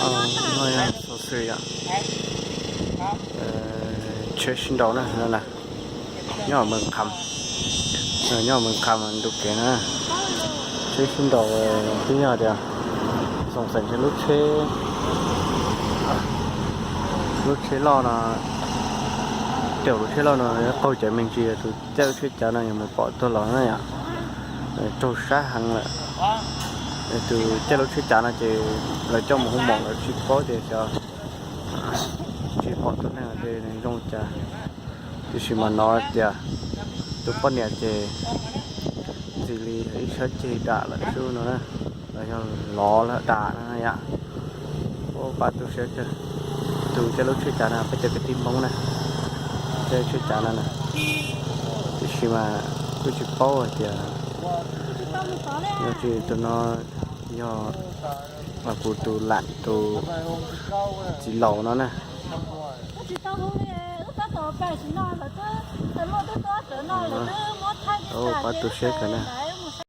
No yog xov xwm yom, tsheb sib nraus na, nyob Moos Kham, nyob Moos Kham ntu kev na. Tsheb sib nraus, twb yog tias xoom xeem lub tsheb, lub tsheb loj no, caum lub tsheb loj no qaug cawv me ntsis, tus caij lub tsheb cav no yuav mus pom tuag los na yom. Raug sab heev lawm. Tus caij lub tsheb cav no ces lawv coj mus hu mom lawv tsis paub tias xyov, tsis pom tus neeg tias nws zoo cas. Tiam sis mas hnov tias tus poj niam ces ntxim li ib sab ceg dam lawm xwb no na, los yog lov lawm dam no yom. Ua pab tu siab kawg. Tus caij lub tsheb cav no peb cov kwv tij Hmoob na, caij lub tsheb cav no na. Tiam sis mas kuj tsis paub hais tias yog tsis tus no yog kuv tus lam tus txiv laus no na. Ua pab tu siab kawg na.